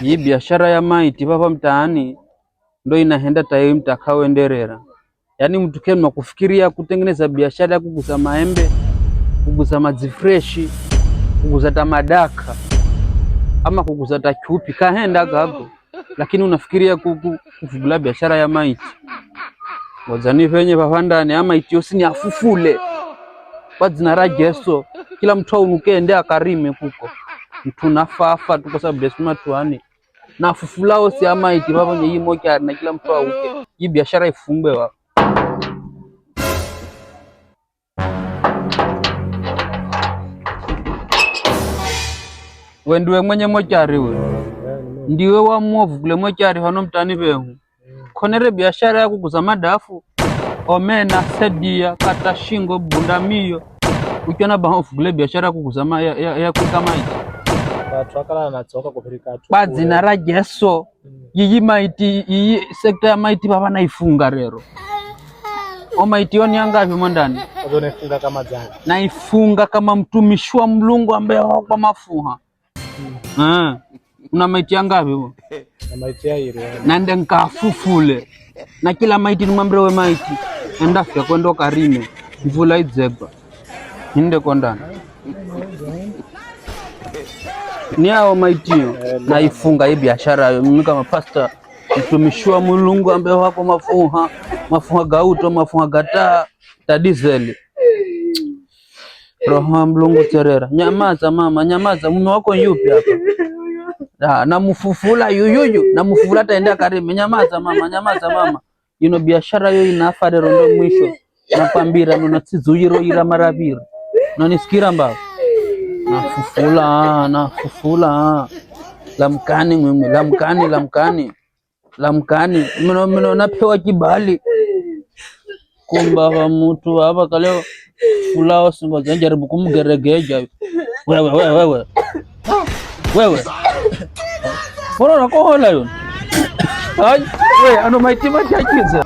Yi biashara ya maiti papa mtaani ndo inahenda tayi mtakawenderera. Yaani mtu kema kufikiria kutengeneza biashara ya kuguza maembe, kuguza madzi freshi, kuguza tamadaka ama kuguza tachupi kahenda gago, lakini unafikiria kuvugula biashara ya maiti wazani venye vavandani ama maiti yosi ni afufule kwa dzina ra Jesu, kila mtu aunuke ende akarime kuko mtu nafafa tu kwa sababu Yesu matuani na fufulao si amaiti vavonye yimokyari na kila mtu auke yi biashara ifungwe wa we ndiwe mwenye mochari we ndiwe wa mwovu kule mochari hano mtani vehu khonere biashara ya kuguza madafu omena sedia kata shingo bundamiyo ukiona baha ufugule biashara ya kuguza ya kuika maiti Watu akala natsoka kupirika atu kwa dzina ra Jesu yiyi maiti iyi sekta ya maiti vava naifunga rero o maiti yoni angavi mondani azonefunga kama dzana naifunga kama mtumishi wa Mlungu ambaye kwa mafuha. Una maiti angavi wo? Na maiti yairi Nande nkafufule na kila maiti nimwambire we maiti endafika kwenda karime mvula idzegwa inde kondani ni hao maitiyo naifunga hii biashara yo. Mimi kama pastor mtumishi wa Mulungu ambaye wako mafuha mafuha gauto mafuha gataa ta diesel roho wa Mlungu terera. Nyamaza mama, nyamaza. Mume wako yupi hapa? Namufufula yuyuyu namufufula taendea karime. Nyamaza mama, nyamaza mama. Ino biashara yo inafa rero ndo mwisho nakwambira nona tsizuyiro ira maravira nanisikira mbao nafufula nafufula lamkani mwimwe lamkani lamkani lamkani mino mino napewa kibali kumba wa mutu hapa kaleo fulao singo jaribu kumgeregeja wewe wewe wewe wewe mbona unakohola yun? Ai, we ano maitima chachiza.